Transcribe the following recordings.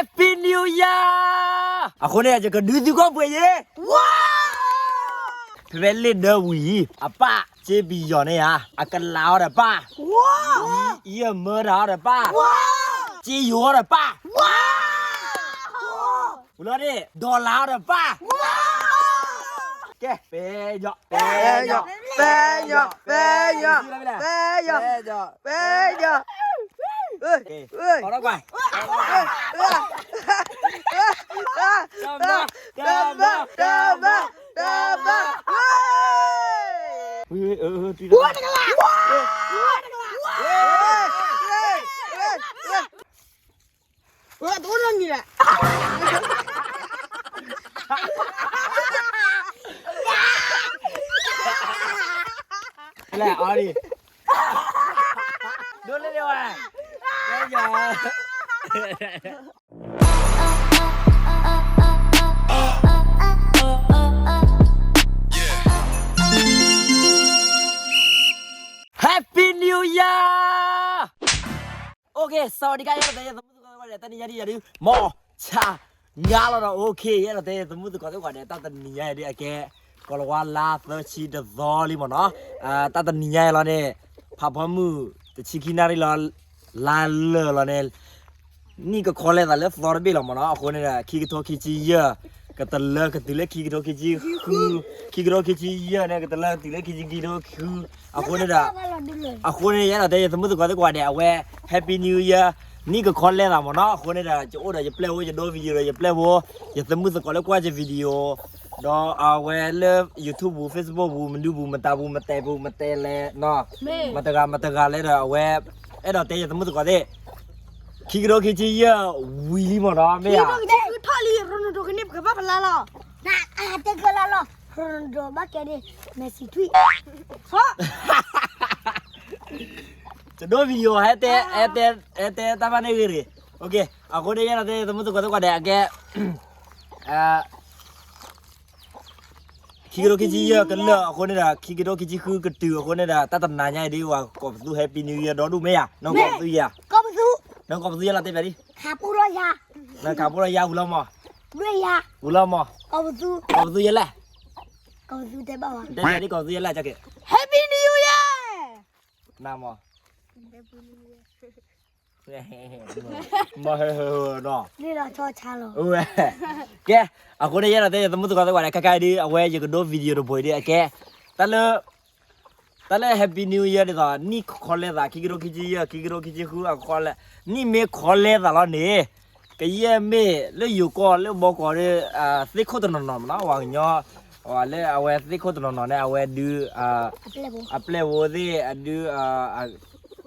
Happy New Year အဃိန့ၣ် ယကဒုးသုကီၢ်ပှ့ၤယ့ၤ, ဖဲဖဲလ့ၣ်ဒၢဝံၤ အပၢ်စ့ပယီၤန့ၣ်ဧါ, အကလးအီၤဒီးပၢ်, ယမၢတၢ်အီၤဒီးပၢ်, စ့ယိၤအီၤဒီးပၢ်, ဝူလီၤန့ၣ် dollar အီၤဒီးပၢ်, ကဲ ပဲယီၤ ပဲယီၤ ပဲယီၤ ပဲယီၤ ပဲယီၤ ပဲယီၤ ပဲယီၤ ပဲယီၤ တၢ်ဘၣ် တၢ်ဘၣ် တၢ်ဘၣ် တၢ်ဘၣ် တၢ်ဘၣ် တအိၣ်နီတဂၤ လဲၣ် အီဒံး ဒိလၢဒံးဝဲ ကဲယၤ Happy New Year! OK, စဝၤဒံကါ ယအဲၣ်ဒိးတဲယသမုၣ်သကိးသ့ၣ်တဖၣ်ဒီး တနံၤညါဒ်ယၤဒုး မီၢ်ဆါငါလီၤဒီး OK, ယအဲၣ်ဒိးတဲယသမုၣ်သကိးသ့ၣ်တဖၣ်ဒီး တၢ်တနံၤညါအံၤဒုး အကဲ ကီၤလၤဝါလါသၢဆံတသီလံမ့ၢ်နီၤ, တၢ်တနံၤညါအံၤလီၤန့ၣ် ဖးဖီမုၢ်တဆံခံနၣ်ရံၣ်လီၤ လါလၢာ်လီၤန့ၣ် နံၣ်ကခီလဲသးလၢသီတဘ့ၣ်လီၤမ့ၢ်နီၤ, အဃိန့ၣ်ဒီး ခံကထိခံဆံယဲၢ် ကတလၢကတုၤလၢခံကထိခံဆံဃု, ခံကထိခံဆံယဲၢ်န့ၣ် ကတလၢကတုၤလၢခံဆံခံကထိခံဆံဃု, အဃိန့ၣ်ဒီး အဃိန့ၣ် ယအဲၣ်ဒိးတဲယသမုၣ်သကိးသ့ၣ်တဖၣ်ဒီး အဝဲ Happy New Year နံၣ်ကခီလဲသးမ့ၢ်နီၤ, အဃိန့ၣ်ဒီး ယအိၣ်ဒီးယပျဲၢ်ဖိ ယဒိ video ဒီးယပျဲၢ်ဖိ ယသမုၣ်သကိးလၢကွၢ်ယ video ဒီးအဝဲလၢ YouTube ပူၤ Facebook ပူၤ မနုၤပူၤ မတၤပူၤ မတဲပူၤ မတဲလဲၣ်နီၤ, မတဂၤမတဂၤလဲၣ်ဒီး အဝဲ အဲၣ်ဒိးတဲယသမုၣ်သကိးသ့ၣ် ခံကထိခံဆံယဲၢ်ဝံၤလံမ့ၢ်နီၤ မ့ၢ်ဧါ, ထီၣ်လံ Ronaldo ကန့ၣ် ပကဘၣ်ဖလါလီၤ, နတဲကလါလီၤ Ronaldo ဘၣ်ကဲန့ၣ် Messi ထွံၣ် ယဒိ video ဟဲတဲ ဟဲတဲ ဟဲတဲတၢ်ဘၣ်န့ၣ်ဂ့ၤဂ့ၤ, OK, အဃိန့ၣ် ယအဲၣ်ဒိးတဲယသမုၣ်သကိးသ့ၣ်တဖၣ်ဒီး အကဲ ခံကထိခံဆံယဲၢ်ကလၢာ်အဃိန့ၣ်ဒီး ခံကထိခံဆံဃုကတုၤအဃိန့ၣ်ဒီး တၢ်တနၤညါအံၤဒ် ပှၤကိးပသူ Happy New Year ဒီဒူၣ်မ့ၢ်ဧါ, နီၢ်ကိးပသူယၤ, နီၢ်ကိးပသူယၤလီၤတဲဘၣ်ဒ်, နခးဖိလီၤယၤဝံၤလီၤမး, ဝံၤလီၤမး, ကိးပသူယဲလဲၣ်, တဲဘၣ်ဒ်ကိးပသူယဲလဲၣ်, Happy New Year နမး မဟနီၤ, ကဲ, အဃိန့ၣ် ယအဲၣ်ဒိးတဲယသမုၣ်သကိးသ့ၣ်တဖၣ်ဒီး ခဲခါအံၤဒ် အဝဲယကဒိ video တဘိအံၤဒ်အကဲ, တၢ်လၢ တၢ်လၢ Happy New Year ဒ်သိး နံၣ်ခီလဲသး ခံကထိခံဆံယဲၢ် ခံကထိခံဆံဃု အခီလဲ, နံၣ်မ့ၢ်ခီလဲသးလီၤန့ၣ် ကယဲၢ်မ့ၢ်လၢယိၤကီၢ်လၢဘီကီးဒီး သ့ၣ်ခိၣ်တနီၤနီၤမ့ၢ်နီၤ ပှၤကညီ လၢအဝဲသ့ၣ်ခိၣ်တနီၤနီၤန့ၣ် အဝဲဒုး အပျဲၢ်ဖိသ့ၣ် အဒုး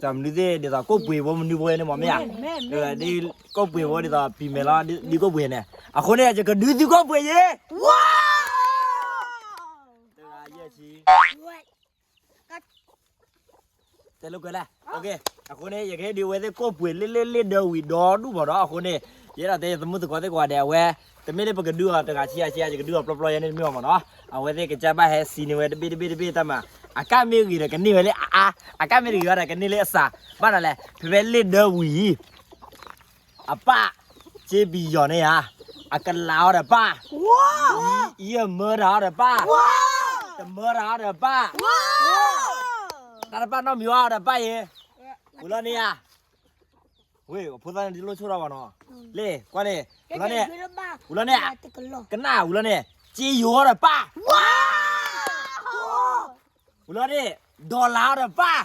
တၢ်မနုၤသ့ၣ် ဒ်သိးကိၣ်ပှ့ၤဖိမနုၤဖိန့ၣ်မ့ၢ်မ့ၢ်ဧါ, ဒ်ကိၣ်ပှ့ၤဖိဒ်သိးပံၤမဲာ်လီၤ ဒ်ကိၣ်ပှ့ၤန့ၣ် အဃိန့ၣ် ယကဒုးသုကိၣ်ပှ့ၤယ့ၤ, တဂၤယဲၢ်ဆံ တဲလိာ်ကွဲလဲၣ်, အဃိန့ၣ် ယကဟ့ၣ်ဒုးအဝဲသ့ၣ်ကိၣ်ပှ့ၤလ့လ့လ့ဒၢဝံၤဒီဒူၣ်မ့ၢ်နီၤ အဃိန့ၣ် ယအဲၣ်ဒိးတဲယသမုၣ်သကိးသ့ၣ်ကိးဂၤဒဲး အဝဲ တမ့ၢ်လၢပကဒုးအီၤတဂၤဆံဂၤဆံဂၤ ယကဒုးအီၤပျီပျီယဲန့ၣ်တမ့ၢ်ဘၣ်မ့ၢ်နီၤ, အဝဲသ့ၣ်ကစၢ်ဘၣ်ဟဲစံးန့ၢ်ဝဲတဘ့ၣ်တဘ့ၣ်တဘ့ၣ်တၢ်မၤ, အကၣ်မ့ၢ်ဂ့ၤဒီးကန့ၢ်ဝဲလၢအအါ, အကၣ်မ့ၢ်တဂ့ၤဒီးကန့ၢ်လၢအစှၤ, ဘၣ်နၤလဲၣ် ဖဲဖဲလ့ဒၢဝံၤ အပၢ် စ့ပယီၤန့ၣ်ဧါ, အကလးအီၤဒီးပၢ်, ယမၢတၢ်အီၤဒီးပၢ်, တမၢတၢ်အီၤဒီးပၢ်, တၢ်တပၢ်နီတမံၤအီၤဒီးပၢ်ယ့ၤ, ဝံၤလီၤန့ၣ်ဧါ, ဝ့ၢ် အဖိသၣ်န့ၣ်ဒ်လိၣ်ဆိၣ်ထီၣ်ဘၣ်နီၤ, လ့ၣ် ကွၢ်န့ၣ်, ဝံၤလီၤန့ၣ်, ဝံၤလီၤန့ၣ်, ကနၣ်ဝံၤလီၤန့ၣ်, စ့ယိၤအီၤဒီးပၢ် ဝံၤလီၤန့ၣ်, ဒီလါအီၤဒီးပၢ်,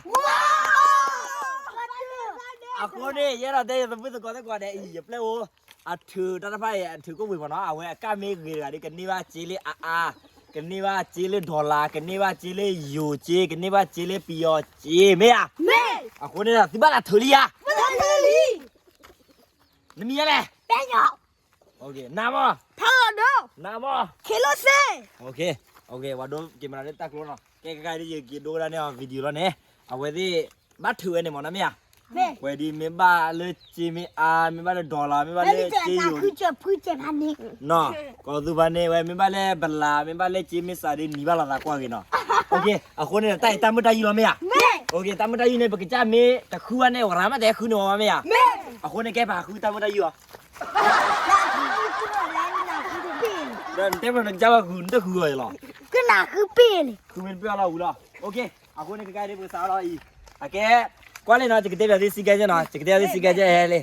အဃိန့ၣ် ယအဲၣ်ဒိးတဲယသမုၣ်သကိးသ့ၣ်ကိးဂၤဒဲးအံၤ ယပျဲၢ်အိၣ်, အထုးတၢ်တဖၣ်အံၤ အထုးကိၣ်ပှ့ၤမ့ၢ်နီၤ အဝဲအကၣ်မ့ၢ်ဂ့ၤတဂၤဒီး ကန့ၢ်ဘၣ်စ့လၢအအါ, ကန့ၢ်ဘၣ်စ့လၢဒီလါ, ကန့ၢ်ဘၣ်စ့လၢယိၤစ့, ကန့ၢ်ဘၣ်စ့လၢပယီၤစ့ မ့ၢ်ဧါ, အဃိန့ၣ်ဒီး သုဘၣ်တၢ်ထုးလံဧါ, နမံၤယဲလဲၣ်, နမီၤ, နမီၤ, ပှၤဒိက့ၤမနုၤလၢတၢ်ကျိနီၤ, ကဲကဲကဲ ယက့ၤဒိကဒၣ်န့ၢ်အီၤ video လီၤန့ၣ်, အဝဲသ့ၣ် ဘၣ်ထုးဝဲန့ၣ်မ့ၢ်နီၤ မ့ၢ်ဧါ, ဝဲဒ်မ့ၢ်ဘၣ်လၢစ့မ့ၢ်အါ မ့ၢ်ဘၣ်လၢဒီလါ မ့ၢ်ဘၣ်လၢစ့ယိၤ နီၤ, ကိးသူဖါန့ၣ် ဝဲမ့ၢ်ဘၣ်လၢပလၤ မ့ၢ်ဘၣ်လၢစ့မ့ၢ်စှၤဒီးနံၤဘၣ်လိာ်သးကွၢ်ဂ့ၤနီၤ, အဃိန့ၣ် တၢ်အံၤတၢ်မုာ်တၢ်ယုၢ်လီၤမ့ၢ်ဧါ, တၢ်မုာ်တၢ်ယုၢ်န့ၣ် ပကစၢ်မ့ၢ်တဃုဘၣ်န့ၣ် ဝဲရၤမ့ၢ်တဟဲဃုန့ၢ်ဝဲဘၣ်မ့ၢ်ဧါ, အဃိန့ၣ် ကဲပဟးဃုတၢ်မုာ်တၢ်ယုၢ်အီၤ ဒီးနတဲမ့ၢ်နကစၢ်ဘၣ်ဃုာ် နတဃုာ်အီၤလီၤ. ကနၣ်ဃုာ်ပ့ၢ်န့ၣ် ဃုာ်မ့ၢ်တပ့ၢ်အီၤလီၤဝံၤလီၤ. အဃိန့ၣ် ကကဲဒ်ပကစးထီၣ်လီၤအံၤ, အကဲ, ကွၢ်လံနီၤ ယကတဲဘၣ်သုစံကဲကဲနီၤ ယကတဲသုစံကဲကဲဟဲလံ,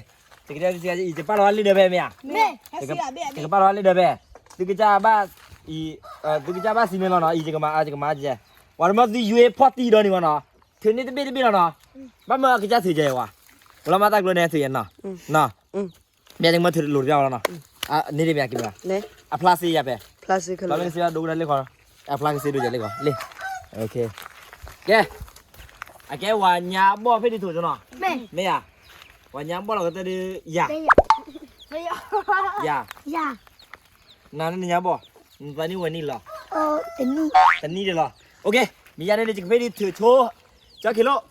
ယကတဲသုစံကဲကဲအံၤ ယပာ်လီၤဝဲလံဒီးဖဲမ့ၢ်ဧါ, ယကပာ်လီၤဝဲလံဒီးဖဲ, သုကစၢ်ဘၣ်, သုကစၢ်ဘၣ်စံးန့ၣ်လီၤနီၤ အံၤ ယကမၤအါ ယကမၤအါကဲ, ပှၤတမၢသုယွ့ဖီၣ်တံၢ်ဒီးန့ၣ်ဝဲနီၤ, ထုးန့ၢ်တဘ့ၣ်တဘ့ၣ်လီၤနီၤ, ဘၣ်မၢအကစၢ်ထုးကဲဝဲ, ပလီၤမၤတၢ်ကျိၤန့ၣ်ထုးယဲနီၤ, နီၤ မ့ၢ်တမ့ၢ်ထုးလိၤတပျၢ်လီၤနီၤ, န့ၣ်ဒ်မ့ၢ်က့ၤမ့ၢ်, အဖျါစ့ယၤပဲ, ဖျါစ့ဒိကနၣ်လ့ၣ်ခီ, အဖျါကစ့ဒိယၤလ့ၣ်ခီ, လ့ၣ်, ကဲ, အကဲဝၤညါဘီၣ်ဖဲဒ်သိးနီၤ, မ့ၢ်ဧါ, ဝၤညါဘီၣ်လီၤကတၢၢ်ဒ်ယၤ, ယၤ, နၤန့ၣ်ညါဘီၣ်, နသးနံၣ်ဝဲနံၣ်လီၤ, တနံၣ်ဒ်လီၤ, မ့ၢ်ယၤန့ၣ် ယကဖဲဒ်ထုးဆိ, ကၠီက့ၤလိာ်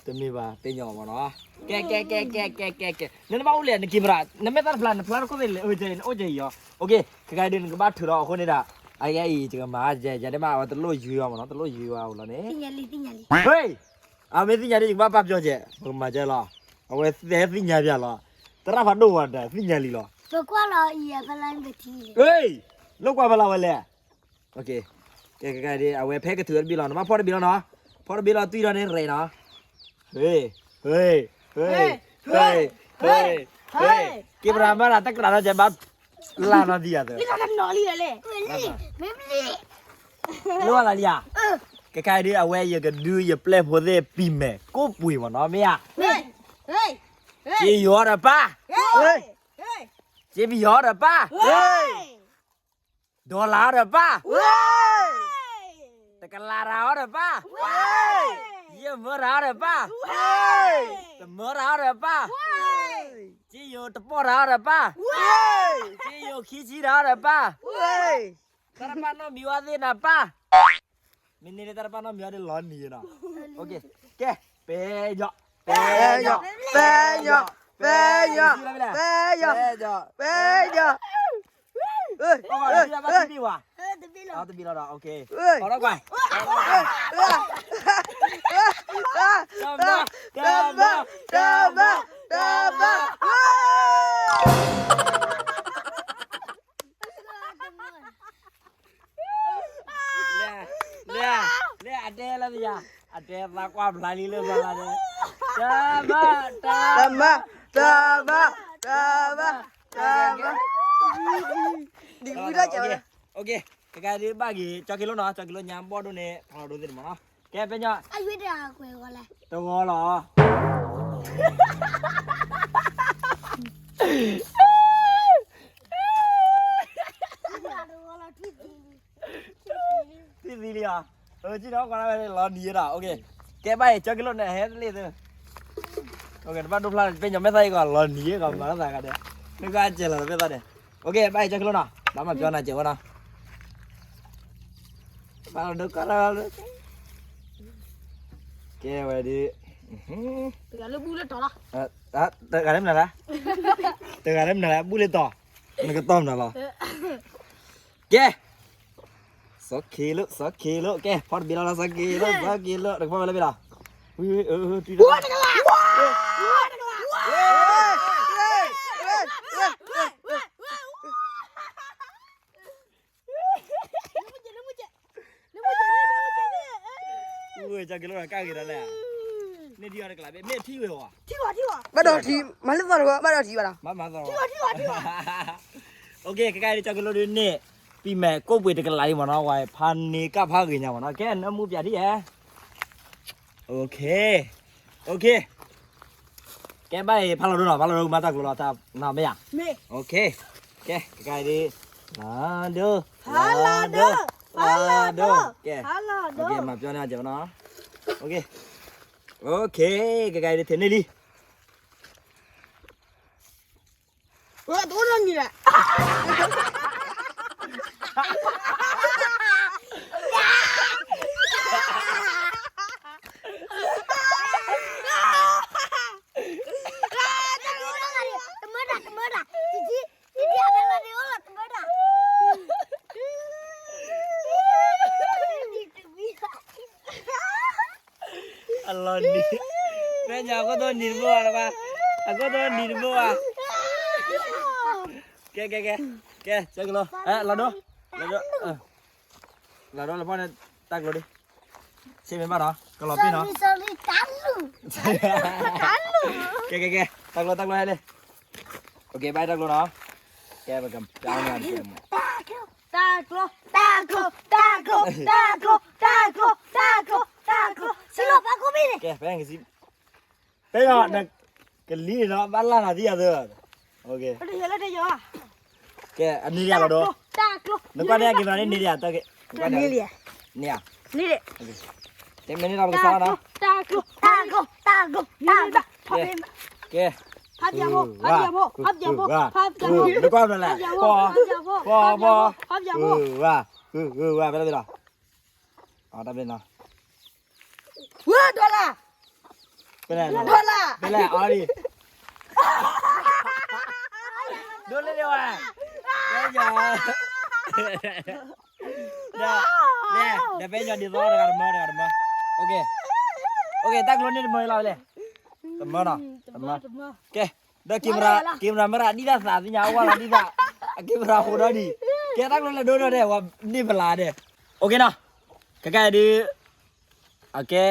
တမ့ၢ်ဘၣ် ပညိၣ်မနီၤ, ကဲ ကဲ ကဲ ကဲ ကဲ ကဲ ကဲ နဘၣ်အိၣ်လဲၣ် နက့ၤပရၤ နမ့ၢ်သၣ်တဖျါ နဖျါတခိၣ်သ့ၣ်လဲၣ် အိၣ်ကဲအံၤ အိၣ်ကဲအံၤယီၤ, အိၣ်ကဲ, ခဲကဲဒ်နကဘၣ်ထုးဒီးအဃိန့ၣ်ဒီး, အကဲအံၤ ယကမၤယဲ ယတဲမး အဝဲတလိၣ်ယွံအီၤမနီၤ တလိၣ်ယွံအီၤလီၤန့ၣ်, အမ့ၢ်သ့ၣ်ညါဒ်ယကဘၣ်ပာ်ပျီကဲ, ပကမၤကဲလီၤ, အဝဲသ့ၣ်သ့ၣ်ညါပၠးလီၤ, သရၣ်ဖးဒိၣ်ဝဲဒီး သ့ၣ်ညါလံလီၤ, ပကွၢ်လီၤအံၤအဖလါနပထံ, လိၣ်ကွၢ်ဖလါဝဲလဲၣ် ကဲ ကဲ ကဲ အဝဲဖဲကထုးဝဲတဘ့ၣ်လီၤ နဘၣ်ဖီၣ်တဘ့ၣ်လီၤနီၤ, ဖီၣ်တဘ့ၣ်လီၤ တွံၢ်ဒီးန့ၣ်ရဲၣ်နီၤ, ဟ့, ဟ့, ဟ့, ဟ့, က့ၤပရၤမၤတၢ်တကြၢးနီၤ ကဲဘၣ်, လၢနီၤဒံးယၤသၢ, လိၣ်လၢလံဧါ, ကဲခါဒ်အဝဲယကဒုး ယပျဲၢ်ဖိသ့ၣ် ပံၤမဲာ်ကိးပှ့ၤမနီၤ မ့ၢ်ဧါ, က့ယီၤဒီးပၢ်, က့ပယီၤဒီးပၢ် ဒီလၣ်အီၤဒီးပၢ်, တကလးတၢ်အီၤဒီးပၢ်, ယမၢတၢ်အီၤဒီးပၢ်, တမၢတၢ်အီၤဒီးပၢ်, က့ယိၤတပီၢ်တၢ်အီၤဒီးပၢ်, က့ယိၤခံဆံတၢ်အီၤဒီးပၢ်, တၢ်တပၢ်နီတမံၤဝဲသ့ၣ်နၤပၢ်, မ့ၢ်န့ၣ်တၢ်တပၢ်နီတမံၤဝဲဒ်လီၤနံၤနီၤ, ကဲ, ပဲယီၤ, ပဲယီၤ, ပဲယီၤ, ပဲယီၤ, ပဲယီၤ, ပဲယီၤ, ပဲယီၤ တဘ့ၣ်လီၤဒီး, တဘ့ၣ်လီၤဒီး, တဘ့ၣ်လီၤ, တဘ့ၣ်လီၤ, တဘ့ၣ်လီၤ, တဘ့ၣ်လီၤ, လၢ, လၢ, လၢအတဲလၢယၤ, အတဲသးကွၢ်ဖျါလံလၢပှၤလၢ, တၢ်ဘၣ်, တၢ်ဘၣ်, တၢ်ဘၣ်, တၢ်ဘၣ်, တၢ်ဘၣ်, ဒ်ဝံၤဒီးကဲ, ကဲဒ်ဘၣ်က့ၤ ကၠီက့လိနီၤ, ကၠီက့လိညါဘီၣ်ဒိၣ်န့ၣ် ဖးလီၤဒိသ့ၣ်တမနီၤ, ကဲပဲညီ, တဂီၤလီၤ, ထံၣ်သံလံဧါ, အၢ ကၠီဒီးကွၢ်လၢဝဲလီၤနံၤဒီး, ကဲဘၣ်အံၤ ကၠီက့လိန့ၣ် ဟဲတလ့ၢ်သၢ, တဘၣ်ဒိဖျါ ပဲညီမဲာ်သၣ်အံၤကီး လီၤနံၤကီး မၤလၢသးဂၤဒဲး, နကွၢ်ကဲလီၤ တဘ့ၣ်သၣ်န့ၣ်, ကဲဘၣ်အံၤ ကၠီက့လိနီၤ, ဘၣ်မၤပျီနၤကဲဝဲနီၤ, ဘၣ်လီၤဒိကီးလီၤ, ကဲဝဲဒ်, တဂၤလၢဘူၣ်လၢတီၤလီၤ, တဂၤလၢမနုၤလဲၣ်, တဂၤလၢမနုၤလဲၣ် ဘူၣ်လၢတီၤ, နကတီၢ်မနုၤလီၤ, ကဲ စီၤခ့လိာ် စီၤခ့လိာ် ကဲ ဖီတဘ့ၣ်လီၤလီၤ စီၤခ့လိာ် စီၤခ့လိာ် တကဖီဝဲလၢဘ့ၣ်လီၤ, ဝံၤဝံၤ အၢ တံၤလီၤ, ဝံၤ စီၤခ့လိာ် ကၢ်ဂ့ၤဒီးလဲၣ်, န့ၢ်ထံအီၤတကလးဘ့ၣ် မ့ၢ်ထံဝဲဧါ, ဘၣ်ဒီးထံ မၤလၢသီတဂီၤ ဘၣ်ဒီးထံဘၣ်ဒီး, မၤမၤသီ, ကဲ ကဲ ကဲ စီၤခ့လိာ်ဒ်န့ၣ်, ပံၤမဲာ်ကိးပှ့ၤတကလးလံမ့ၢ်နီၤ, ဝဲဖးန့ၢ်ကၣ်ဖးဂ့ၤညါမ့ၢ်နီၤ, ကဲ နၢမူပၠးထံၣ်ယဲ ကဲဘၣ်အံၤ ဖးလီၤဒိနီၤ ဖးလီၤဒိ မၤတၢ်ကျိၤလီၤတၢ်နီၤ မ့ၢ်ဧါ, ကဲ ကဲဒ်, လီၤဒိ, လီၤဒိ, လီၤဒိ, ကဲ, မၤပျီန့ၢ်အီၤကဲနီၤ, ကဲ ကဲဒ် ထဲန့ၣ်လံ တအိၣ်နီတမံၤလၢၤ, တမၢတၢ် တမၢတၢ်, တမၢတၢ်, အလီၤနံၤ, မ့ၢ်ညါ အခိၣ်တီနံၤတဘိဧါ, အခိၣ်တီနံၤတဘိဧါ, ကဲ ကဲ ကဲ ကဲ ဆဲးကလိ အဲ လီၤဒိ လီၤဒိ လီၤဒိ လီၤဖီန့ၣ် တၢ်ကျိၤဒ် ဆ့မ့ၢ်ဘၣ်နီၤ ကလီၤပ့ၢ်နီၤ ကဲ ကဲ ကဲ တၢ်ကျိၤ တၢ်ကျိၤဟဲလံ ကဲ ဘၣ်တၢ်ကျိၤနီၤ ကဲ ပကပြောင်းရအောင် တၢ်ကျိၤ တၢ်ကျိၤ တၢ်ကျိၤ တၢ်ကျိၤ တၢ်ကျိၤ တၢ်ကျိၤ တၢ်ကျိၤ ဆံးလီၤဖးကိးမံၤန့ၣ် ကဲ ဖဲကစံး ဖဲယီၤ ကလံၤန့ၣ်နီၤ ဘၣ်လၢ်နၤသံယၤသၢ ကဲ အန့ၣ်ဒ်ယၤလီၤဒိ နကွၢ်န့ၣ် က့ၤမရၤန့ၣ် န့ၣ်ဒ်ယၤ တၢ်က့ၤ န့ၣ်ဧါ န့ၣ်ဒ် တဲမ့ၢ်န့ၣ်ဒီးပကစးလီၤနီၤ တၢ်ကျိၤ တၢ်ကျိၤ တၢ်ကျိၤ တၢ်ကျိၤ ကဲ ဖးပယၤဖိ ဖးပယၤဖိ ဖးပယၤဖိ နကွၢ်မလဲၣ် ဖးပယၤဖိ ဖးပယၤဖိ ဖးပယၤဖိ ဝါ ဝါ ဖဲလၢဖဲလီၤ အတၢ်ဘျ့နီၤ ဝဲ dollar ဖဲလဲၣ် dollar ဖဲလဲၣ် အီဒံ ဒိလၢဒံးဝဲ ဖဲညီ ဒီး ဒီးဖဲညီဒ်သိးတဂၤတမၢတဂၤတမၢ okay okay တၢ်ကျိၤန့ၣ်တမၢလီၤလဲၣ် တမၢနီၤ တမၢ ကဲ ဒီး camera camera မ့ၢ်ရၤဒ်သးသ့ၣ်ညါအဝဲလီၤဒ်သး အ camera ဃိးဒီဒံး ကဲတၢ်ကျိၤလၢဒိဒီးဒဲး ဝဲန့ၢ်ပလၤဒဲး okay နီၤ ကကဲဒုး အကဲ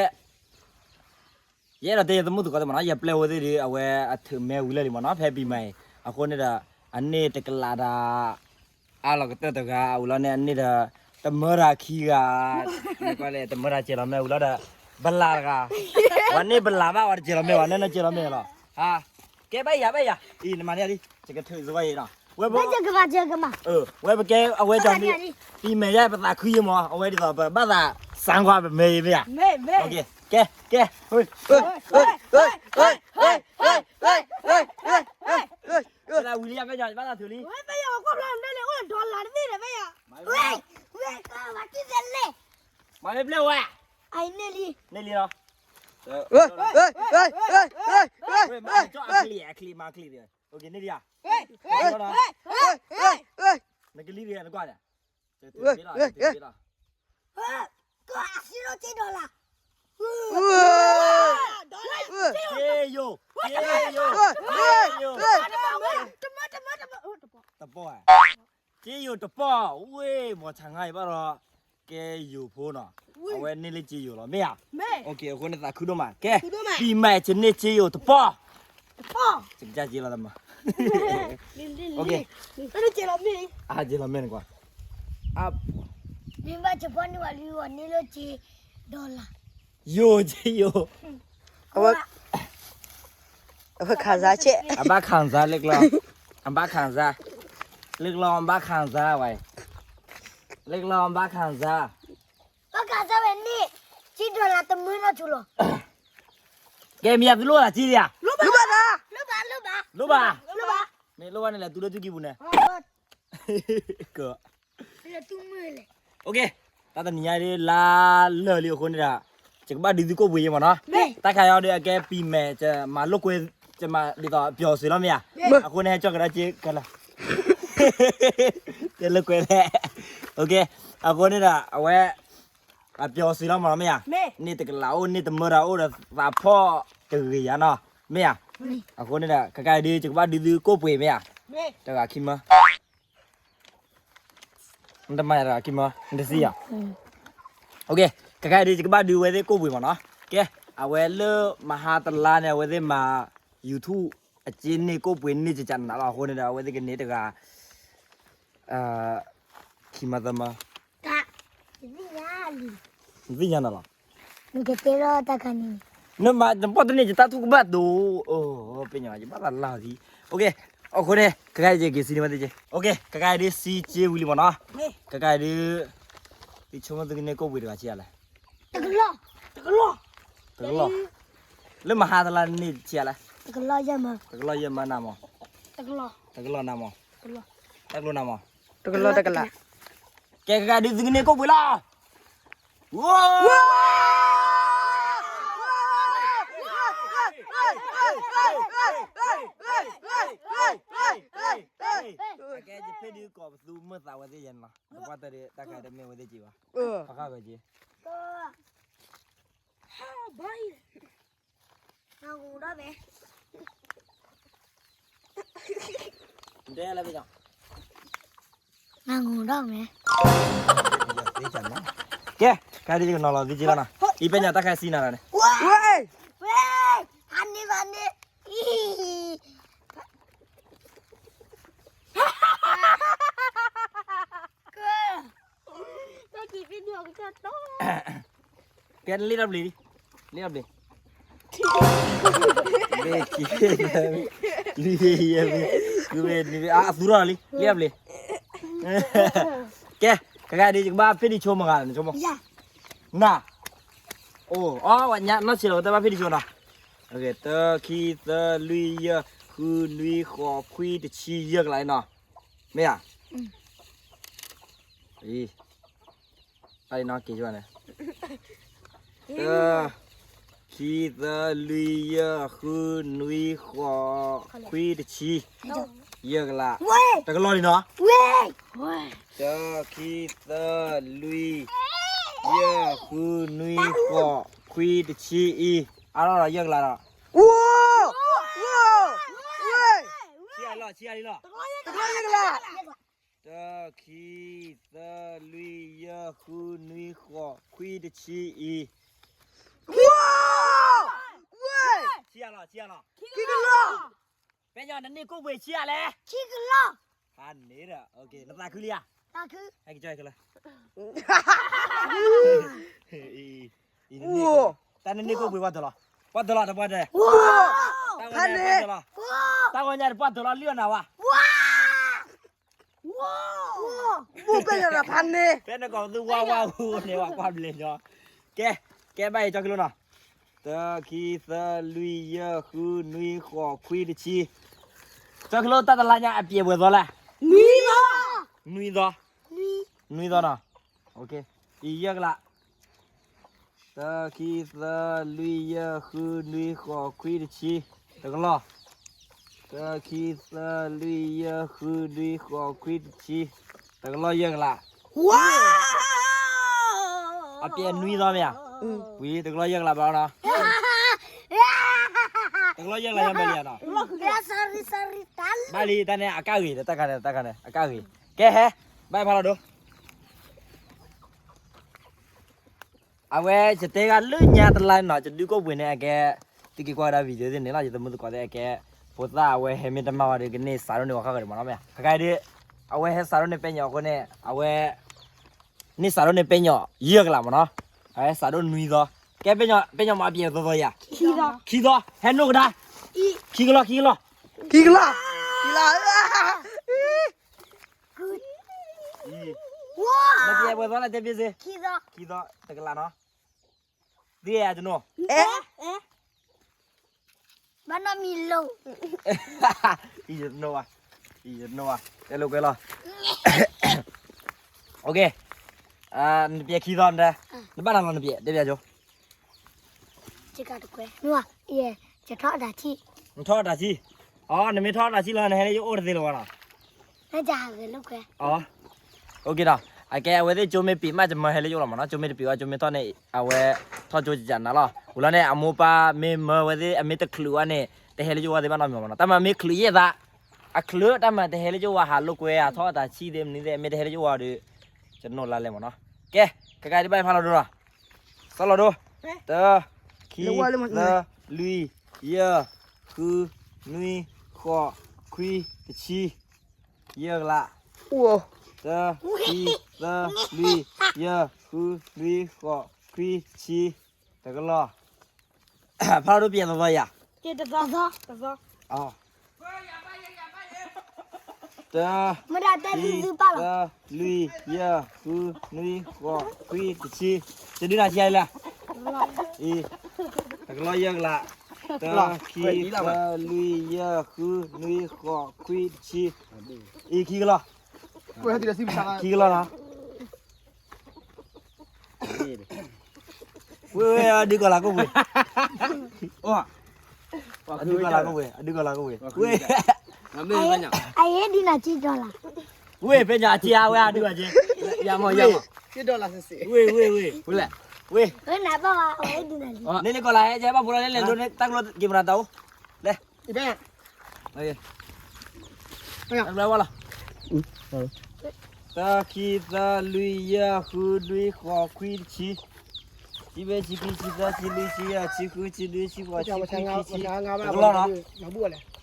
ယအဲၣ်ဒိးတဲယသမုၣ်သကိးသ့ၣ်မးနီၤ ယပျဲၢ်ဝဲသ့ၣ်ဒီး အဝဲအထုးမဲဝံၤလၢာ်လံမးနီၤ ဖဲပံၤမးအံၤ အဃိန့ၣ်ဒီး အန့ၢ်တကလးဒီး အါလီၤကတၢၢ်တဂၤ အဝံၤလီၤန့ၣ် အန့ၢ်ဒီး တမၢတဂၤခံဂၤ နကွၢ်လဲၣ် တမၢတဂၤစဲးလီၤမဲာ်ဝံၤလီၤဒီး ဘလးတဂၤ ဝဲန့ၢ်ဘလးဘၣ် ဝဲတစဲးလီၤမဲာ်ဘၣ် နနစဲးလီၤမဲာ်လီၤ ကဲဘၣ်ယၤဘၣ်ယၤ အံၤ နမၤန့ၢ်ဒ် ယကထုးစ့ၢ်ကီးအံၤနီၤ ဝဲ ဝဲပကဲအဝဲကၠီၤန့ၣ် ပံၤမဲာ်ယါပသးခုယံမး အဝဲဒ်သိးပဘၣ်သးစၢ်ကွၢ်ပမဲာ်အံၤမ့ၢ်ဧါ ကဲ ကဲ ဝံၤလံယၤဖဲညီ ဘၣ်သးထုးလံ ဝဲဖဲယၤကွၢ်ဖျါန့ၣ် အိၣ်ဒီးလၤတသ့ၣ်ဒီးဖဲယၤ ဝဲ ဝဲကဘၣ်တံၢ်သဲလဲၣ် မၤမ့ၢ်ပျဲၢ်ဝဲ အံၤန့ၢ်လံ န့ၢ်လံလီၤ ဝဲ မၤကၠီအချံ အချံ မၤချံ okay န့ၢ်လံယၤ နကလံၤတဂ့ၤ နကွၢ်န့ၣ် တဘ့ၣ်လီၤ တဘ့ၣ်လီၤ ကစံရိက့ဒီလၤ က့ယိၤ က့ယိၤ က့ယိၤ တပီၢ် က့ယိၤတပီၢ် ဝ့ၢ် မီၤဆါငါအံၤဘၣ်ဒီး က့ယိၤဖိနီၤ အဝဲန့ၢ်လၢက့ယိၤလီၤ မ့ၢ်ဧါ okay အဃိန့ၣ်သးခုဒိၣ်မး ကဲ ပံၤမဲာ်ကန့ၢ်က့ယိၤတပီၢ် ကစံလီၤတမး okay က့လီၤမဲာ်ကွၢ် မ့ၢ်ဘၣ်ကပီၢ်န့ၢ်ဝဲလံ ဝဲန့ၢ်လၢက့ဒီလၤ ယိၤက့ယိၤ အဝဲ အဝဲခံစားချက် အဘၣ်ခံစား လၢကျီ အဘၣ်ခံစား လၢကျီ အဘၣ်ခံစားဝဲ လၢကျီ အဘၣ်ခံစား ဘၣ်ခံစားဝဲန့ၣ် က့ဒီလၤတမၢလီၤထူလီၤ ကဲမ့ၢ်ယၤသုလိၣ်သးက့လံဧါ လိၣ်ဘၣ် လိၣ်ဘၣ် လိၣ်ဘၣ် မ့ၢ်လိၣ်ဘၣ်န့ၣ်လဲၤတူၢ်လၢတူၢ်ကံပူၤန့ၣ် က okay တၢ်တနံၤညါဒ်လါလၢာ်လံအဃိန့ၣ်ဒီး ယကဘၣ်ဒုးသုကိၣ်ပှ့ၤယဲမးနီၤ တၢ်ခါအံၤဒီးအကဲပံၤမဲာ် ယမၤလိာ်ကွဲ ယမၤဒ်သိးပျီၤစ့လီၤမ့ၢ်ဧါ အဃိန့ၣ်ဟဲကၠီၣ်ကဒါက့ခဲလၢာ် တဲလိာ်ကွဲလဲၣ် okay အဃိန့ၣ်ဒီး အဝဲ အပျီၤစ့လီၤမးနီၤမ့ၢ်ဧါ န့ၢ်တကလးအိၣ် န့ၢ်တမၢတၢ်အိၣ်ဒီးသးဖီၣ်တဂ့ၤယါနီၤ မ့ၢ်ဧါ အဃိန့ၣ်ဒီး ခဲကါအံၤဒုး ယကဘၣ်ဒုးသုကိၣ်ပှ့ၤမ့ၢ်ဧါ တဂၤခံမၢ နတမၤတဂၤခံမၢ နတစံယၤ okay ခဲကါအံၤဒုး ယကဘၣ်ဒုးဝဲသ့ၣ်ကိၣ်ပှ့ၤမးနီၤ ကဲ အဝဲလၢမဟါတလါန့ၣ် အဝဲသ့ၣ်မၤ YouTube အစ့န့ၢ်ကိၣ်ပှ့ၤန့ၢ်ကကနးလီၤ အဃိန့ၣ်ဒီး အဝဲသ့ၣ်ကန့ၢ်တဂၤ ခံမၢသၢမၢ နသ့ၣ်ညါနၤလီၤ နကတဲလီၤတၢ်ခါန့ၣ် နမၤနပီၣ်တန့ၢ် ယတၢ်ထူၣ်ကဘၣ်ဒိ ပညါ ယဘၣ်သးလၢ်သံ okay အဃိန့ၣ် ခဲကါအံၤယက့ၤစံးန့ၢ်ဝဲသ့ၣ်က့ okay ခဲကါအံၤဒုး စံးက့ဝံၤလံမးနီၤ ခဲကါအံၤဒုး သုဆိကမိၣ်သုကန့ၢ်ကိၣ်ပှ့ၤတဂၤဆံးယၤလဲၣ် တကလီၢ် တကလီၢ် တကလီၢ် လၢမဟါတလါန့ၢ်ဆံးယၤလဲၣ် တကလီၢ်ယဲၢ်မၢ တကလီၢ်ယဲၢ်မၢနၤမး တကလီၢ် တကလီၢ်နၤမး တကလီၢ် တၢ်ကျိၤနၤမး တကလီၢ်တကလး ကဲ ခဲကါအံၤဒုး သုကန့ၢ်ကိၣ်ပှ့ၤလီၤ ဝါ ကဲ ယဖ့ၣ်ဒုးကိးပသူမုၢ်သးဝဲသ့ၣ်ယဲၢ်နီၤ တကွၢ်တၢ်ဒုး တၢ်ခါတမ့ၢ်ဝဲသ့ၣ်က့ဘၣ် ပဃၣ်ဂဲၤက့ ဘၣ်အံၤ အဂူၤဒီးဘဲ တဲလၢပညီ ငါငိုတော့မယ် ကဲ ကဲဒ်ယကနီၤလီၤ သ့က့လီၤနီၤ အံၤပဲညါတၢ်ခဲစံနၤလၢန့ၣ် ဝဲ ဝဲ ဖးန့ၢ် ဖးန့ၢ် အံၤ ကဲ တၢ်က့ၤက့ၤဒ်အကစၢ်တီ ကဲ လ့တၢ်ဘျံးလံ လ့တၢ်ဘျံး ဘ့ၣ်ခံ လွံၢ်ယဲၢ် ဃုဘ့ၣ်နွံဘ့ၣ် အသူထီၣ်လံ လ့တၢ်ဘျံး ကဲ ကကဲဒ်ယကဘၣ်ဖ့ၣ်ဒံဆိမဂၤ နဆိမိၣ် နၤ အိၣ် အီ ဝဲညါ နီၢ်ဆံးလီၤ ကတၢ်ဘၣ်ဖ့ၣ်ဒံဆိနီၤ တၢ ခံ သၢ လွံၢ် ယဲၢ် ဃု နွံ ဃိး ခွံ တဆံ ယဲၢ်ကလးနီၤ မ့ၢ်ဧါ အံၤ အံၤနီၢ်က့ၤန့ၣ် တၢ ခံ သၢ လွံၢ် ယဲၢ် ဃု နွံ ဃိး ခွံ တဆံ ယဲၢ်ကလး တကလီၢ်လံနီၤ တၢ ခံ သၢ လွံၢ် ယဲၢ် ဃု နွံ ဃိး ခွံ တဆံ အံၤ အါထီၣ်ဒီးယဲၢ်ကလးဒီး ဆံးအါလီၤ ဆံးအါလီၤ တၢ ခံ သၢ လွံၢ် ယဲၢ် ဃု နွံ ဃိး ခွံ တဆံ အံၤ ဆံးအါလီၤ ဆံးအါလီၤ ပဲညီ နန့ၢ်ကိၣ်ပှ့ၤဆံးအါလဲၣ် ဖးန့ၢ်ဒီး နသးခုလံဧါ ဟဲက့ၤကၢလၢ တၢ်နန့ၢ်ကိၣ်ပှ့ၤပှၤတလီၤ ပှၤတလီၤတပှၤတ တၢ်ဂီၤညါတပှၤတလီၤ တၢ်ဂီၤညါတပှၤတလီၤလံအီၤနၤဝါ ဘိၣ်ပဲညါဒီးဖးန့ၢ် ဖဲနကီၢ်သူဝါဝါဟူန့ၣ်ဝဲကွၢ်ဘျဲၣ်ညီ ကဲ ကဲဘၣ်အံၤကၠီကလိနီၤ တၢ ခံ သၢ လွံၢ် ယဲၢ် ဃု နွံ ဃိး ခွံ တဆံ ကၠီကလိတၢ်တလါညါအပျဲၢ်ပှဲၤသီလဲၣ် နွံသီ နွံသီ နွံသီနီၤ အံၤယဲၢ်ကလး တၢ ခံ သၢ လွံၢ် ယဲၢ် ဃု နွံ ဃိး ခွံ တဆံ တကလီၢ် တၢ ခံ သၢ လွံၢ် ယဲၢ် ဃု နွံ ဃိး ခွံ တဆံ တကလီၢ်ယဲၢ်ကလး အပျဲၢ်နွံသီမ့ၢ်ဧါ ဝံၤတကလီၢ်ယဲၢ်ကလးဘၣ်နီၤ တကလီၢ်ယဲၢ်ကလးယဲၢ်ဘၣ်လံနီၤ ဘၣ်လံတၢ်န့ၣ်အကၣ်ဂ့ၤ တၢ်ခါန့ၣ် တၢ်ခါန့ၣ် အကၣ်ဂ့ၤ ကဲဟဲ ဘၣ်ဖးလီၤဒိ အဝဲယတဲဂၤလၢညါတလါနီၤ ယဒုးကိၣ်ပှ့ၤန့ၣ်အကဲ သုက့ၤကွၢ်ဝဲဒၣ် video သ့ၣ်န့ၣ်လီၤ ယသမုၢ်သကိးသ့ၣ်အကဲ ဖိသၣ်အဝဲဟဲမ့ၢ်တမၤဝဲဒီးကန့ၢ်စးဒိၣ်န့ၢ်ဝဲဃၣ်ဃၢၤဒံးမးနီၤမ့ၢ် ခဲကါဒ် အဝဲဟဲစးဒိၣ်န့ၢ်ပဲညိးအဃိန့ၣ် အဝဲ န့ၢ်စးဒိၣ်န့ၢ်ပဲညိးယဲၢ်ကလးမးနီၤ အဝဲစးဒိၣ်နွံသီ ကဲပဲညိး ပဲညိးမးအပျဲၢ်သီသီယၤ ခံသီ ဟဲနိၣ်ကဒါ ခံကလီၢ် ခံကလီၢ် ခံကလီၢ် ခံလီၢ် မ့ၢ်ပျဲၢ်ပှဲၤသီလဲၣ်တဲဘ့ၣ်စ့ ခံသီ တကလးနီၤ သ့ယၤတနိ ဘၣ်နီတမံၤလိၤ အံၤယတနိဘၣ် အံၤယတနိဘၣ် တဲလိာ်ကွဲလီၤ OK နပျဲၢ်ခံသီနတဲ နဘၣ်နၤလီၤနပျဲၢ် တဲပျဲၢ်ကၠိ ယကတကွဲ ယထီၣ်တၢ်ထံၣ် နထီၣ်တၢ်ထံၣ် အီ နမ့ၢ်ထီၣ်တၢ်ထံၣ်လီၤ နဟဲလၢယအိၣ်တသ့လၢၤဘၣ်နီၤ နတၢ်ဟးဂဲၤလိာ်ကွဲ အီ OK ဒီး အကဲအဝဲသ့ၣ်ကၠိမ့ၢ်ပံာ်မး ယမၢဟဲလၢယအိၣ်လီၤမးနီၤ ကၠိမ့ၢ်တပံာ်ဝဲ ကၠိမ့ၢ်ထီၣ်န့ၣ် အဝဲထီၣ်ကၠိကနၤလီၤ ဝံၤလီၤန့ၣ် အမိၢ်ပၢ်မ့ၢ်မၢဝဲသ့ၣ် အမ့ၢ်တချုးဝဲန့ၣ် တဟဲလၢယအိၣ်ဝဲသ့ၣ်ဘၣ်နီတမံၤမးနီၤ တၢ်မၤမ့ၢ်ချုးယဲၢ်သး အချုးတၢ်မၤတဟဲလၢယအိၣ်ဝဲဟးလိာ်ကွဲ ဟးထီၣ်တၢ်ထံၣ်သ့ၣ်မနုၤသ့ၣ် မ့ၢ်တဟဲလၢယအိၣ်ဝဲဒီး ယနိလါလဲမးနီၤ ကဲ ကကဲဒ်ဘၣ်ဖးလီၤဒိနီၤ စီလီၤဒိ တၢ ခံ သၢ လွံၢ် ယဲၢ် ဃု နွံ ဃိး ခွံ တဆံ ယဲၢ်ကလး တၢ ခံ သၢ လွံၢ် ယဲၢ် ဃု နွံ ဃိး ခွံ တဆံ တကလီၢ် ဖးလီၤဒိပျဲၢ်သီသီယၤ တ ခံ သၢ လွံၢ် ယဲၢ် ဃု နွံ ဃိး ခွံ တဆံ တဒုနၤဆံးလဲၣ် အံၤ တကလီၢ်ယဲၢ်ကလး တၢ ခံ သၢ လွံၢ် ယဲၢ် ဃု နွံ ဃိး ခွံ တဆံ အံၤ ခံကလီၢ် ခံကလီၢ်လီၤ ဝ့ၢ်ဝ့ၢ် အဒုးကီၤလၤကိၣ်ပှ့ၤ အဒုးကီၤလၤကိၣ်ပှ့ၤ အဒုးကီၤလၤကိၣ်ပှ့ၤ ဝ့ၢ် အယဲဒုးနၤကံဒီလၣ် ဝ့ၢ် ဖဲညါအကံအဝဲအဒုးအက့ ယမီၢ်ယမီၢ် ဝ့ၢ် ဝ့ၢ် ဝ့ၢ် ဝ့ၢ် နဘၣ်ဝဲအဝဲဒုးနၤလံ န့ၣ်န့ၣ်ကီၤလၤဟဲ ယဘၣ်ဖိလီၤလဲၣ်လဲၣ်ဒိန့ၣ် တၢ်ကျိက့ၤမရၤတၢ်အိၣ် လဲၣ် အံၤ ဝဲလီၤ, တၢ ခံ သၢ လွံၢ် ယဲၢ် ဃု နွံ ဃိး ခွံ တဆံ, ဆံဘ့ၣ် ဆံခံ ဆံသၢ ဆံလွံၢ် ဆံယဲၢ် ဆံဃု ဆံနွံ ဆံဃိး ဆံခွံ ခံဆံ, တကလီၢ်နီၤ,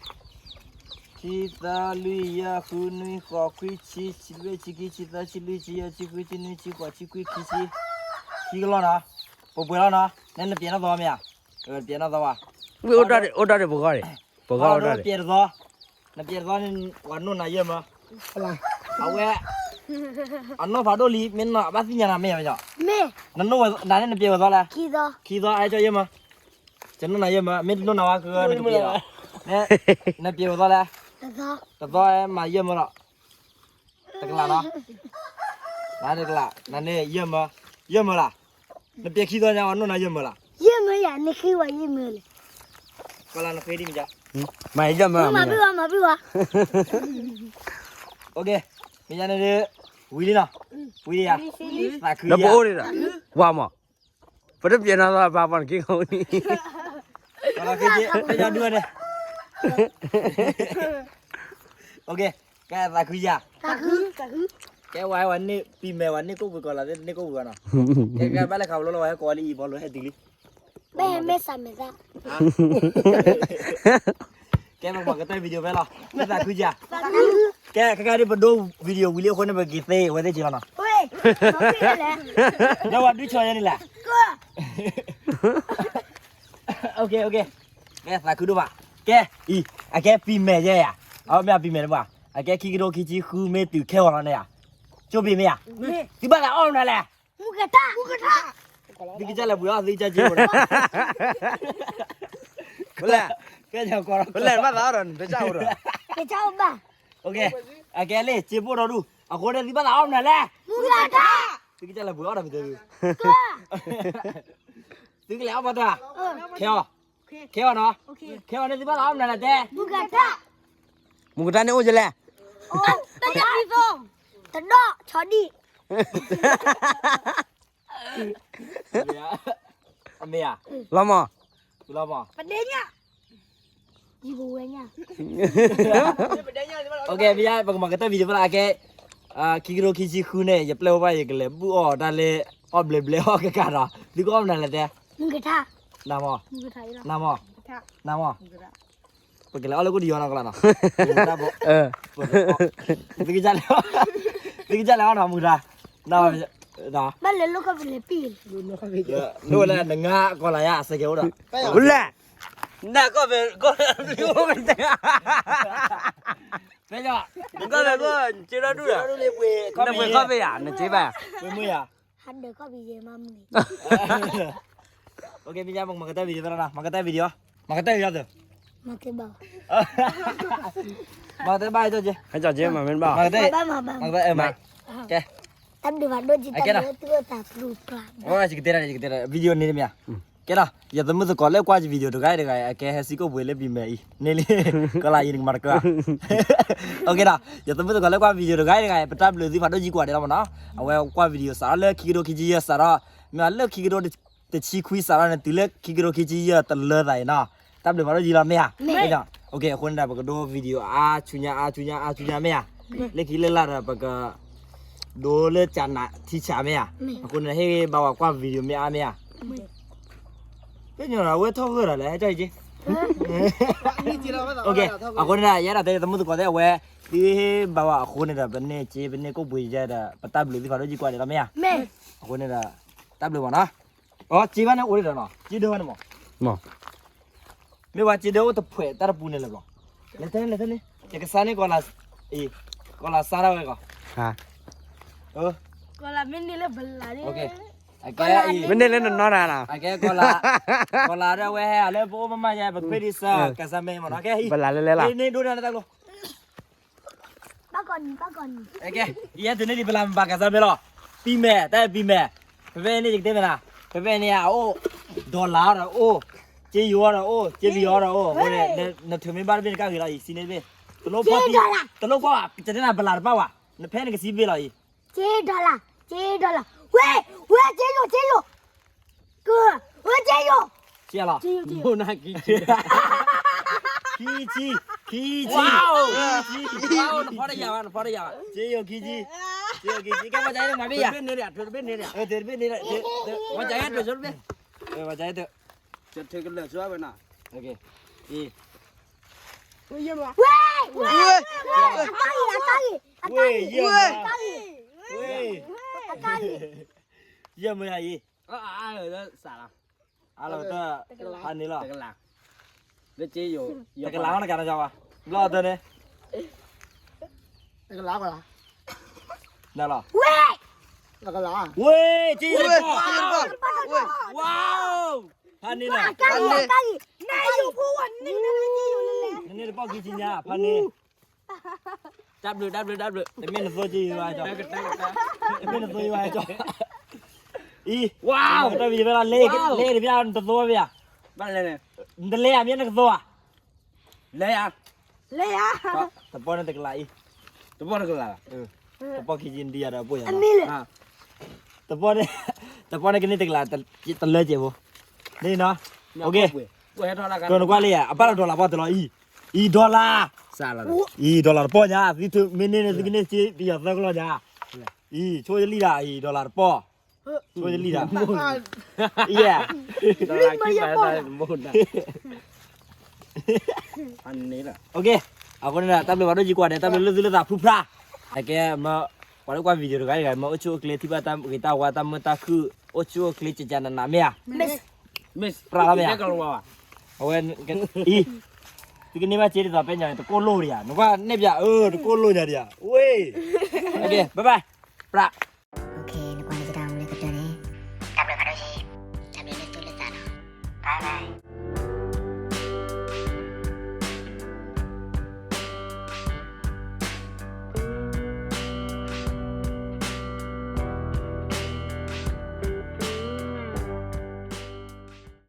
ခံ သၢ လွံၢ် ယဲၢ် ဃု နွံ ဃိး ခွံ တဆံ, ဆံဘ့ၣ် ဆံခံ ဆံသၢ ဆံလွံၢ် ဆံယဲၢ် ဆံဃု ဆံနွံ ဆံဃိး ဆံခွံ ခံဆံ, ခံကလီၢ်နီၤ, ပှဲၤပှဲၤလီၤနီၤ, နဲနပျဲၢ်နီၢ်သီမ့ၢ်ဧါ, ပျဲၢ်နီၢ်သီဘၣ်, အိၣ်ဒၣ်ဒံး အိၣ်ဒၣ်ဒံးပဂီၢ်န့ၣ်, ပဂီၢ်အိၣ်ဒၣ်ဒံး, ပျဲၢ်တသီ, နပျဲၢ်တသီန့ၣ် ပှၤနိၢ်နၤယဲၢ်မၢ, အဝဲ အနီၢ်ဖးဒိၣ်လံ မ့ၢ်နီၢ်အဘၣ်သ့ၣ်ညါနၤမ့ၢ်ဧါ, နနိၢ်ဝဲနၤန့ၣ် နပျဲၢ်ဝဲသီလဲၣ်, ခံသီ, အဲၣ်ကၠီယဲၢ်မၢ, ကနိၢ်နၤယဲၢ်မၢ, မ့ၢ်တနိၢ်နၤဝဲကဂၢၢ်နကပျဲၢ်လီၤ, နပျဲၢ်ဝဲသီလဲၣ်, တသီမၤယဲၢ်မၢလီၤ, တကလးနီၤ, နတကလး, နန့ၣ်ယဲၢ်မၢ, ယဲၢ်မၢလီၤ, နပျဲၢ်ခံသီညါ ပှၤနိၢ်နၤယဲၢ်မၢလီၤ, ယဲၢ်မၢယၤ နဃ့ဝဲယဲၢ်မၢလဲၣ်, ကလးနဃ့ဒ်မ့ၢ်ယါ, မၤယဲၢ်မၢ, မၤဘုၣ်ဝါ မၤဘုၣ်ဝါ မ့ၢ်ယါန့ၣ်ဒ်, ဝံၤလံနီၤ, ဝံၤလံယါ, သးခုယါ, ဒီးပအိၣ်ဒံးဒီး, ဝါမး, ပတပျဲၢ်နီၢ်သီဘၣ်ပှၤနက့ၤကီးန့ၣ်, ဖဲယါဒုန့ၣ်, ကဲသးခုယါ, ကဲဝဲဝဲန့ၣ် ပံၤမဲာ်ဝဲန့ၣ်ကိၣ်ပှ့ၤကီးလီၤသ့ၣ်န့ၣ်ကိၣ်ပှ့ၤဘၣ်နီၤ, ကဲကဲဘၣ်လဲၣ်ခးလီၤလီၤဝဲကိးလံအံၤဘီလိဟဲတုၤလံ ဘဲမ့ၢ်စးမဲာ်သၣ်, ကဲပကမၤကတၢၢ် video ဖဲလီၤ, မ့ၢ်သးခုယါ, ကဲခဲကဲဒ်ပဒိ video ဝံၤလံအဃိန့ၣ် ပက့ၤသ့ဝဲသ့ၣ်က့ၤလီၤနီၤ, ဒီးဝဲဒုးဆီယဲန့ၣ်လဲၣ်, ok ok, ကဲသးခုဒိၣ်ဘၣ်, ကဲအံၤ အကဲပံၤမဲာ်ယဲယါ, အဝဲမ့ၢ်ပံၤမဲာ်တဘၣ်, အကဲခံကထိခံဆံဃုမ့ၢ်တုၤခဲဂီၤလီၤန့ၣ်ယါ, ကၠိပံၤမ့ၢ်ယါ, သုဘၣ်သးအီၣ်မနုၤလဲၣ် မူကထၣ်, မူကထၣ်, သုကစၢ်လဲၤပှ့ၤအီၣ်သုကစၢ်က့, ပလဲၣ်, ပလဲၣ်ဘၣ်သးအီၣ်ဒီးနတစၢ်အိၣ်ဒီး, တစၢ်အိၣ်ဘၣ်, ok, အကဲလံ စ့ဘိၣ်ဒီဒူၣ်, အဃိန့ၣ်သုဘၣ်သးအီၣ်မနုၤလဲၣ်, မူကထၣ်, သုကစၢ်လဲၤပှ့ၤအီၣ်ဒီးမ့ၢ်သု, သုကလဲၤအီၣ်ဘၣ်တၢ်, ခဲအီၤ, ခဲအီၤနီၤ, ခဲအီၤန့ၣ်သုဘၣ်သးအီၣ်မနုၤလဲၣ်တဲ, မူကထၣ်, မူကထၣ်န့ၣ်အိၣ်ကလဲၣ်, တဒီၣ်ဆီဒံၣ် အမ့ၢ်ဧါ, လီၤမး, လီၤမး, ပဒဲညါ, ယဝဲညါ, ok မ့ၢ်ယါ ပကမၤကတၢၢ် video ဖဲလၢအကဲ, ခံကထိခံဆံဃုန့ၣ် ယပျဲၢ်ဖိဘၣ် ယကလဲၤဘူၣ်အီၣ်တၢ်လၢ အီၣ်ဘျဲးဘျဲးအီၣ်ကကးဒီး သုကအီၣ်မနုၤလဲၣ်တဲ, မူကထၣ်, နမး, နမး, နမး ပကလဲၤအီၣ်လၢကိၣ်တယီၤနီၤကလါနီၤ, သုကစၢ်လဲၤ, သုကစၢ်လဲၤအီၣ်နီၤမူဒါ, ဘၣ်လဲၤလိၣ်ခီၣ်ဖံးလဲၤပံၢ်, လိၣ်ဝဲလၢနငါကီၢ်လၤယါအစဲးကဲအိၣ်ဒီး, လဲၣ်, နကီၢ်ဖံး, နကီၢ်ဖံးကီၢ်စ့ထီၣ်ဒူၣ်ဒီး, နပှ့ၤခီၣ်ဖံးယါ နစ့ဘၣ်, ပှ့ၤမုၢ်ယါ ဟးဒၢးခီၣ်ဖံးယဲမးမုၢ်, ok မ့ၢ်ယါ ပကမၤကတၢၢ် video ဖဲလီၤနီၤ, မၤကတၢၢ် video, မၤကတၢၢ် video သု, မၤကတၢၢ်ဘၣ်, မၤကတၢၢ်ဘၣ်, မၤကတၢၢ်, မၤကတၢၢ်, ကဲ, တၢ်ဘျုးဖးဒိၣ်က့ၤ တၢ်ဘျုးသုတၢ်ပျုၢ်ပျၢ်, ယကတဲဒၣ် ယကတဲဒၣ် video န့ၣ်တမ့ၢ်ဧါ, ကဲဒီး ယသမုၢ်သကိးလၢကွၢ်ယ video တဂၤတဂၤ အကဲဟဲစံးကိၣ်ပှ့ၤလၢပံၤမဲာ်အံၤ န့ၣ်လံ, ကီၢ်လၤအံၤနကမၤတကၢၢ်, ok ဒီး ယသမုၢ်သကိးလၢကွၢ် video တဂၤတဂၤ ပတၢ်ဘျုးသုဖးဒိၣ်က့ၤကွၢ်ဒဲးလီၤမးနီၤ, အဝဲကွၢ် video စးထီၣ်လၢခံကထိခံဆံယဲၢ်စးထီၣ်, မ့ၢ်လၢခံကထိတဆံခွံစးထီၣ်န့ၣ် တုၤလၢခံကထိခံဆံယဲၢ်တလၢသးအံၤနီၤ, တၢ်ဘျုးဖးဒိၣ်က့ၤလီၤမ့ၢ်ဧါ, အဃိန့ၣ်ဒီး ပကဒိ video အါဆူညါ အါဆူညါ အါဆူညါမ့ၢ်ဧါ, လၢခံလၢလၢဒီး ပက ဒိလၢကနးထံဆးမ့ၢ်ဧါ, အဃိန့ၣ် ဟ့ၣ်ဘၣ်ဝဲကွၢ် video မ့ၢ်အါမ့ၢ်ဧါ, ပညီဒီး အဝဲထီၣ်ဂၢၢ်ဒီးလဲၣ် ဟဲကၠီအံၤက့, အဃိန့ၣ်ဒီး ယအဲၣ်ဒိးတဲ ယသမုၢ်သကိးသ့ၣ် အဝဲ သုဟ့ၣ်ဘၣ်ဝဲအဃိန့ၣ်ဒီး ပန့ၢ်စ့ ပန့ၢ်ကိၣ်ပှ့ၤယဲဒီး ပတၢ်ဘျုးသုဖးဒိၣ်က့ၤကွၢ်ဒဲးလီၤမ့ၢ်ဧါ, အဃိန့ၣ်ဒီး တၢ်ဘျုးမးနီၤ, အစ့ဘၣ်န့ၣ်အိၣ်ဒံးဒီးနီၤ စ့ဒၢဝဲန့ၣ်မး မ့ၢ်ဝဲစ့ဒၢအိၣ်တဖှဲးတၢ်တပူၤန့ၣ်လၢၤဘျီ, လဲၤထဲန့ၣ် လဲၤထဲန့ၣ် ယကစါန့ၢ်ကီးလၤ, ကီးလၤစါဒၣ်ဝဲကီး, ကီးလၤမ့ၢ်န့ၢ်လၢပလၤန့ၣ်, မ့ၢ်န့ၢ်လၢနနီၢ်နၤနီၤ, ကီးလၤ, ကီးလၤဒၣ်ဝဲဟဲလၢပအိၣ်မးမးယဲ ပခွ့ဒံးစၢၤ ကစါမ့ၢ်မးနီၤ, ကဲဟံၣ်, ပလၤလဲၤလဲၤလီၤ, န့ၢ်ဒိၣ်န့ၢ်တၢ်ကျိ ဘၣ်ကီးနံၤ ဘၣ်ကီးနံၤ, ယဲတုၤန့ၣ်ဒံးပလၤမၤဘၣ်ကစၢ်မ့ၢ်လီၤ, ပံၤမဲာ် တၢ်ပံၤမဲာ်, ဖဲဖဲန့ၣ်ယကတဲမ့ၢ်နၤ, ဖဲဖဲန့ၣ်အအိၣ်, ဒီလၤဒီးအိၣ်, စ့ယိၤဒီးအိၣ်, စ့ပယီၤဒီးအိၣ်, အဃိန့ၣ် နထုးမ့ၢ်ဘၣ်တဘ့ၣ်နကၢ်ဂ့ၤလီၤအံၤ စံးန့ၢ်တဘ့ၣ်, တလိၣ်ကွၢ်ဘၣ်, ယတဲနၤပလၤတဘၣ်ဝဲ, နဖဲနကစံးဘ့ၣ်လီၤအံၤ, စ့ဒီလၤ, စ့ဒီလၤ, ဝဲ, ဝဲစ့ယိၤ စ့ယိၤ က, ဝဲစ့ယိၤ, စ့လီၤ, ခံဆံ, ခံဆံ, ခံဆံ, နဖီတယၤဘၣ်, နဖီတယၤဘၣ်, က့ယိၤခံဆံ, က့ယိၤခံဆံ, ကဲ ပှၤကါယဲန့ၣ်မၤဘ့ၣ်ယၤ, ထုးတဘ့ၣ်န့ၣ်, ထုးတဘ့ၣ်န့ၣ်, ပှၤကါယဲထုးတဘ့ၣ်, ပှၤကါယဲထုး, ထုးကလၢာ်ဆိဝဲနီၤ, အံၤ, ဝ့ၢ်, ဝ့ၢ်, ဝ့ၢ်, အတၢ်ဂ့ၤ, အတၢ်ဂ့ၤ, ဝ့ၢ်, အတၢ်ဂ့ၤ, ယဲၢ်မုၢ်ယၤအံၤ, စးလီၤ, အလီၤတၢ်, ဖးန့ၢ်လီၤ, တကလး, တကလးနကနၣ်ဘၣ်, ဘျီၣ်အီၤတၢ်န့ၣ်, တကလး, နလီၤ, ဝ့ၢ်, ကလး, ဝ့ၢ်, က့ယိၤတပီၢ်, ဝ့ၢ်, ဖးန့ၢ်လီၤ, နန့ၢ်တပီၢ်ခံဆံညါ, ဖးန့ၢ် တၢ်ဘျုး တၢ်ဘျုး တၢ်ဘျုး, တမ့ၢ်နသိက့ယိၤဝဲကၠီ, တမ့ၢ်နသိယိၤဝဲကၠီ, အံၤ, တၢ်ဘျုးယၤ, လဲၤတဘျီ နတသိဘၣ်ယၤ, နတလဲၤဧါ မ့ၢ်နကသိဧါ, လဲၤဧါ, တပီၢ်န့ၣ်တကလးအံၤ, တပီၢ်တကလး, တပီၢ်ခံဆံနဒံးယၤဒီးပိၢ်ယၤ, တပီၢ်န့ၣ်, တပီၢ်န့ၣ်ကန့ၢ်တကလး, တလၢကဲးဖိ, န့ၣ်နီၤ, ကၢၤနကွၢ်လံဧါ, အဘၣ်လီၤ dollar ပီၢ်တလီၤအံၤ, အံၤ dollar, အံၤ dollar တပီၢ်ညါ, သုမ့ၢ်န့ၢ်န့ၣ် သုကန့ၢ်စ့ပယီၤသၢကလီၢ်ညါ, အံၤ ဆိယလံဒၣ် အံၤ dollar တပီၢ်, ဆိယလံဒၣ်, အံၤ, အဃိန့ၣ် တၢ်ဘျုးပှၤဒိၣ်ကံကွၢ်ဒီး တၢ်ဘျုးလၢသုလၢသးဖုဖျါ, အကဲ, ပှၤလၢကွၢ် video တဂၤဂၤ မ့ၢ်အိၣ်ဆူၣ်အိၣ်ချ့ ထံၣ်ဘၣ်တၢ်ဂ့ၤတၢ်ဝါ တၢ်မုာ်တၢ်ခုၣ် အိၣ်ဆူၣ်အိၣ်ချ့ ကကနနးမ့ၢ်ဧါ, ပြးလီၤမ့ၢ်ဧါ, အဝဲ, အံၤ, သုကန့ၢ်ဘၣ်စ့ဒ်သိးပဲညါ တကိၢ်လိၣ်ဒံးဧါ, နကွၢ်နဲၣ်ပၠး အၢ တကိၢ်လိၣ်ညါဒံးဧါ, ဝ့ၢ်, ဘၣ်ဘၣ်, ပြး